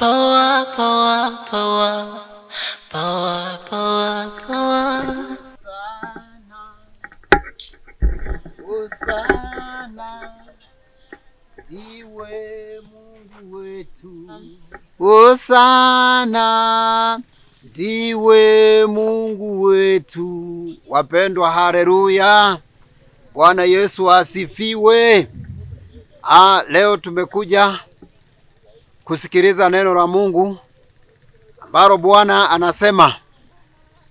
Power, power, power, power, power, power. Hosana, Hosana, ndiwe Mungu wetu. Hosana, ndiwe Mungu wetu. Wapendwa, haleluya! Bwana Yesu asifiwe. Leo tumekuja kusikiliza neno la Mungu ambalo Bwana anasema,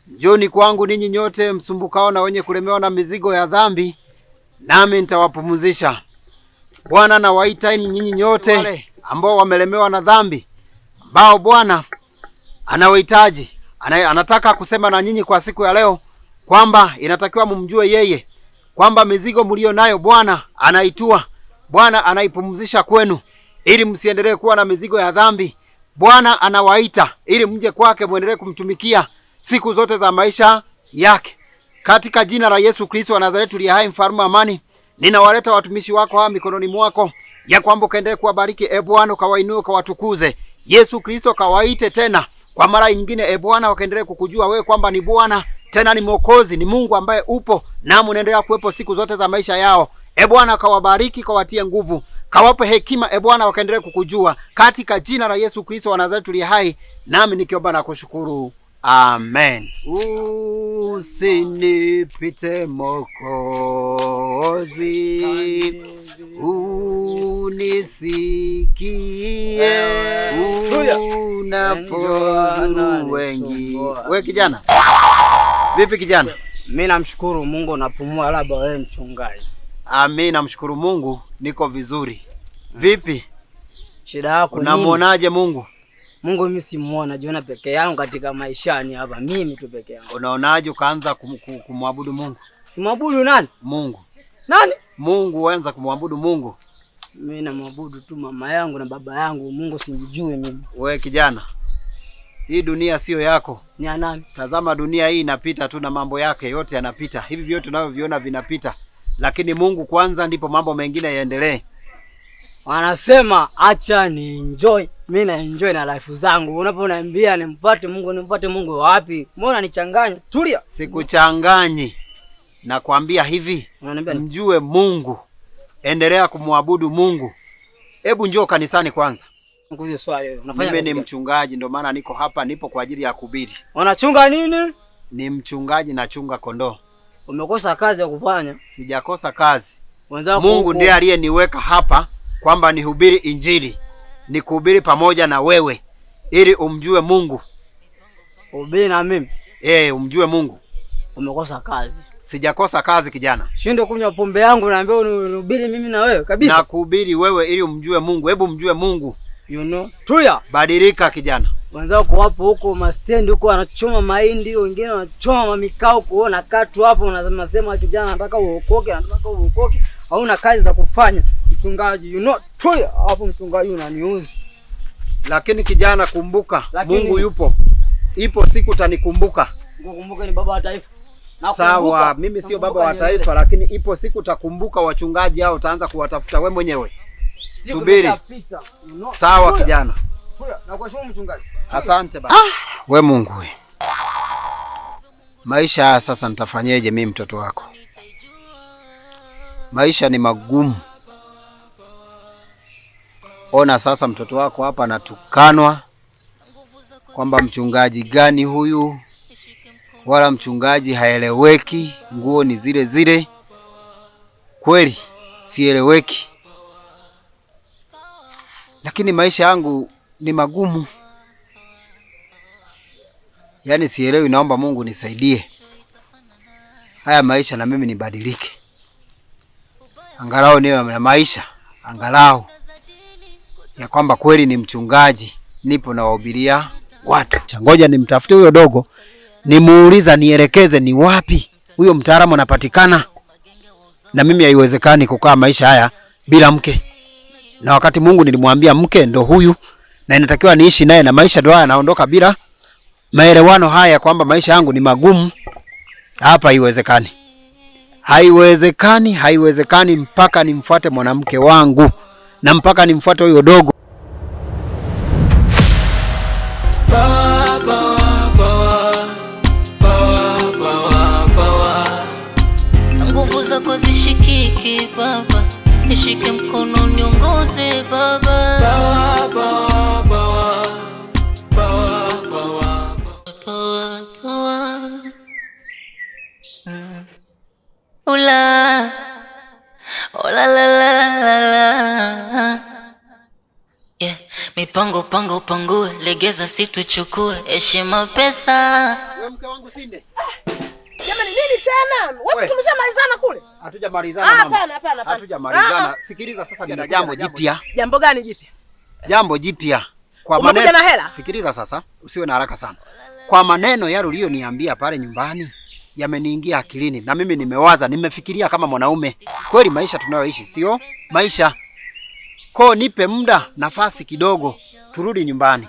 njoni kwangu ninyi nyote msumbukao na wenye kulemewa na mizigo ya dhambi, nami nitawapumzisha. Bwana nawaita nyinyi nyote ambao wamelemewa na dhambi, ambao Bwana anawahitaji, anataka kusema na nyinyi kwa siku ya leo kwamba inatakiwa mumjue yeye, kwamba mizigo mlio nayo Bwana anaitua, Bwana anaipumzisha kwenu, ili msiendelee kuwa na mizigo ya dhambi. Bwana anawaita ili mje kwake muendelee kumtumikia siku zote za maisha yake. Katika jina la Yesu Kristo wa Nazareti uliye hai, mfalme amani, ninawaleta watumishi wako hawa mikononi mwako, ya kwamba ukaendelee kuwabariki e Bwana, ukawainue ukawatukuze. Yesu Kristo kawaite tena kwa mara nyingine e Bwana, wakaendelee kukujua wewe kwamba ni Bwana tena ni Mwokozi, ni Mungu ambaye upo na unaendelea kuwepo siku zote za maisha yao. E Bwana, kawabariki, kawatie nguvu, kawape hekima e Bwana, wakaendelee kukujua katika jina la Yesu Kristo wa Nazareti uliye hai, nami nikiomba na kushukuru, amen. Usinipite Mwokozi, unisikie unapozuru wengi. We kijana, vipi kijana? Mimi namshukuru Mungu napumua, labda wewe mchungaji. Mimi namshukuru Mungu niko vizuri. Vipi? Shida yako nini? Unamuonaje Mungu? Mungu mimi simuona, najiona peke yangu katika maishani hapa, mimi tu peke yangu. Unaonaje ukaanza kumwabudu Mungu? Kumwabudu nani? Mungu. Nani? Mungu, uanza kumwabudu Mungu. Mimi namwabudu tu mama yangu na baba yangu, Mungu simjui mimi. We kijana, hii dunia siyo yako. Ni ya nani? Tazama, dunia hii inapita tu na mambo yake yote yanapita. Hivi vyote tunavyoviona vinapita, lakini Mungu kwanza, ndipo mambo mengine yaendelee. Wanasema acha ni enjoy. Mimi na enjoy na life zangu. Unaponiambia nimfuate Mungu, nimfuate Mungu wapi? Mbona nichanganya? Tulia. Sikuchanganyi, nakwambia hivi, Unaniambia ni mjue Mungu, endelea kumwabudu Mungu. Hebu njoo kanisani kwanza. nikuulize swali wewe. Unafanya Mimi kazi ni gani? mchungaji, ndio maana niko hapa, nipo kwa ajili ya kuhubiri. Unachunga nini? Ni mchungaji, nachunga kondoo. Umekosa kazi ya kufanya. Sijakosa kazi. Wenzako Mungu huko- ndiye aliyeniweka hapa kwamba nihubiri Injili, nikuhubiri pamoja na wewe ili umjue Mungu. Ubiri na mimi. Umjue Mungu. Umekosa kazi. Sijakosa kazi kijana, Shinde kunywa pombe yangu naambia unihubiri mimi na wewe kabisa. na kuhubiri wewe ili umjue Mungu. Hebu mjue Mungu, You know. Tulia. badilika kijana. Wenzako wapo huko mastendi huko wanachoma mahindi, wengine wanachoma mamikao huko, wewe unakaa tu hapo unasema sema kijana nataka uokoke, nataka uokoke, hauna kazi za kufanya. Mchungaji, you know, tulia. Hapo mchungaji unaniuzi. Lakini kijana, kumbuka, Lakini- Mungu yupo, ipo siku utanikumbuka. Kukumbuka ni baba wa taifa. Nakumbuka. Sawa, mimi sio baba wa Nakumbuka Nyerere. taifa, lakini ipo siku utakumbuka wachungaji hao, utaanza kuwatafuta we mwenyewe. Siku Subiri. imeshapita. You know. Sawa Tulia. kijana, Tulia. Nakuheshimu mchungaji. asante baba. We Mungu we, maisha haya sasa nitafanyeje mimi mtoto wako? Maisha ni magumu. Ona sasa mtoto wako hapa anatukanwa kwamba mchungaji gani huyu, wala mchungaji haeleweki, nguo ni zile zile, kweli sieleweki, lakini maisha yangu ni magumu, yaani sielewi. Naomba Mungu nisaidie haya maisha na mimi nibadilike, angalau niwe na maisha angalau ya kwamba kweli ni mchungaji, nipo nawahubiria watu. Ngoja nimtafute huyo dogo, nimuuliza, nielekeze ni wapi huyo mtaalamu anapatikana. Na mimi haiwezekani kukaa maisha haya bila mke, na wakati Mungu nilimwambia mke ndo huyu na inatakiwa niishi naye, na maisha ndo haya, naondoka bila maelewano haya kwamba maisha yangu ni magumu hapa. Haiwezekani, haiwezekani, haiwezekani mpaka nimfuate mwanamke wangu na mpaka nimfuate huyo dogo. Nishike mkono niongoze baba. Power, power, power, power, power. Power, power. Ula, ola la la la la. Yeah. Mipango pango pangue, legeza situchukue, heshima pesa. Wewe mke wangu Sinde. Jamani, nini tena? Wewe We. tumeshamalizana kule. Hatujamalizana Ah, mama. hapana, hapana, hapana. Hatujamalizana. Sikiliza sasa, nina jambo jipya. Jambo gani jipya? Jambo jipya. Kwa Umekuja maneno na hela? Sikiliza sasa, usiwe na haraka sana. Kwa maneno yale uliyoniambia pale nyumbani yameniingia akilini na mimi nimewaza, nimefikiria kama mwanaume. Kweli maisha tunayoishi sio maisha. Ko, nipe muda, nafasi kidogo, turudi nyumbani.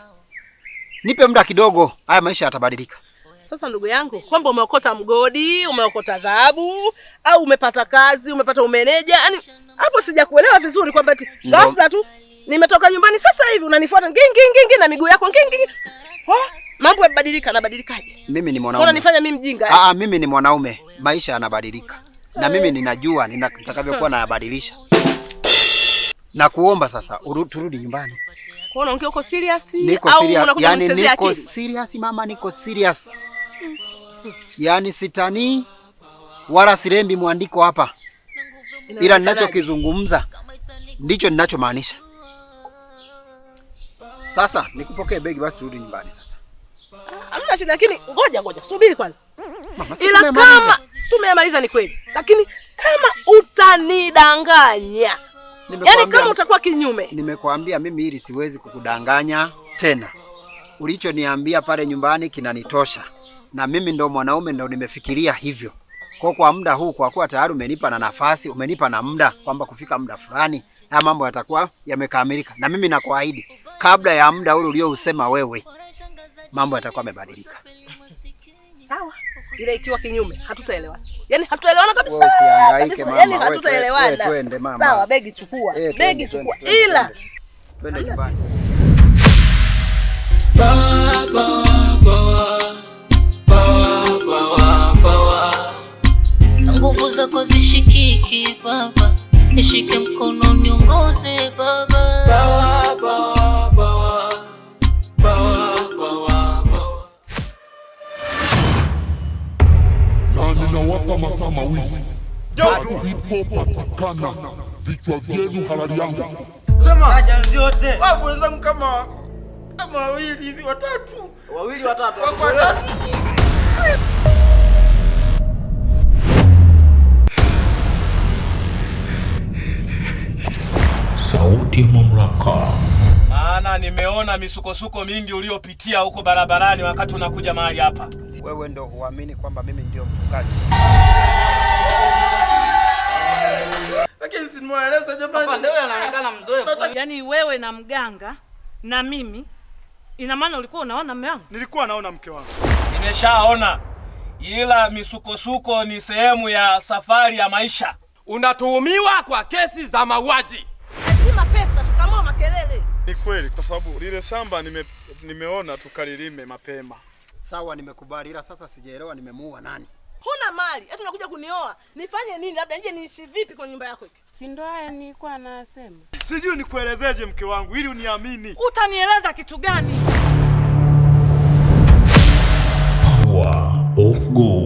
Nipe muda kidogo, haya maisha yatabadilika. Sasa ndugu yangu, kwamba umeokota mgodi, umeokota dhahabu au umepata kazi, umepata umeneja, yaani hapo sijakuelewa vizuri kwamba eti Ndo- ghafla tu nimetoka nyumbani sasa hivi unanifuata ngingi ngingi na miguu yako ngingi. Oh, mambo yamebadilika, nabadilikaje? Mimi ni Mbona mwanaume. nifanya mimi mjinga? Eh? Aa, mimi ni mwanaume, maisha yanabadilika na mimi ninajua nitakavyokuwa nayabadilisha. Na kuomba sasa turudi nyumbani. Kwa unaongea uko serious Niko au serious, unakuja yani kunichezea niko akili? serious mama, niko serious. Yani sitanii wala sirembi mwandiko hapa, ila Inawezekanaje? ninachokizungumza ndicho ninachomaanisha. Sasa nikupokee begi basi turudi nyumbani sasa. Hamna shida, lakini ngoja ngoja, subiri kwanza. Mama, si Ila tumemaliza. kama tumemaliza ni kweli, lakini kama utanidanganya, yaani Nimekuambia- kama utakuwa kinyume, Nimekuambia mimi hili siwezi kukudanganya tena. Ulichoniambia pale nyumbani kinanitosha, na mimi ndo mwanaume ndo nimefikiria hivyo. Kwa muda huu, kwa kuwa tayari umenipa na nafasi, umenipa na muda kwamba kufika muda fulani haya mambo yatakuwa yamekamilika, na mimi nakuahidi kabla ya muda ule uliousema wewe, mambo yatakuwa yamebadilika. sawa. Ila ikiwa kinyume, hatutaelewana. Yaani hatutaelewana kabisa. Wewe usihangaike kabisa. mama, Yaani wewe hatutaelewana. twende mama. Sawa, begi chukua. Eh, twende, Begi twende, chukua. twende, Ila twende. Twende nyumbani. Power, power, power, power, power, power. Na nguvu zako zishikiki baba, nishike mkono niongoze baba. Power, power, power, power, power, power. Na ninawapa masaa 2, asipopatikana vichwa vyenu halali yangu. Sema Yote. wapo wenzangu kama wawili hivi watatu. Wawili watatu. Wako watatu. Sauti ya Mamlaka. Maana nimeona misukosuko mingi uliopitia huko barabarani wakati unakuja mahali hapa. Wewe ndo huamini kwamba mimi ndio mchungaji. Lakini si nimewaeleza jamani. Anaonekana mzoefu. Yaani wewe na mganga na mimi, ina maana ulikuwa unaona mume wangu? Nilikuwa naona mke wangu. Nimeshaona, ila misukosuko ni sehemu ya safari ya maisha. Unatuhumiwa kwa kesi za mauaji. heshima, pesa, shikamoo, makelele. Ni kweli kwa sababu lile shamba nimeona tukalilime mapema. Sawa, nimekubali, ila sasa sijaelewa nimemuua nani. Huna mali, eti unakuja kunioa. Nifanye nini? Labda nje niishi vipi kwenye nyumba yako hiki? Si ndo haya nilikuwa nasema. Sijui nikuelezeje mke wangu ili uniamini. Utanieleza kitu gani? Power of God.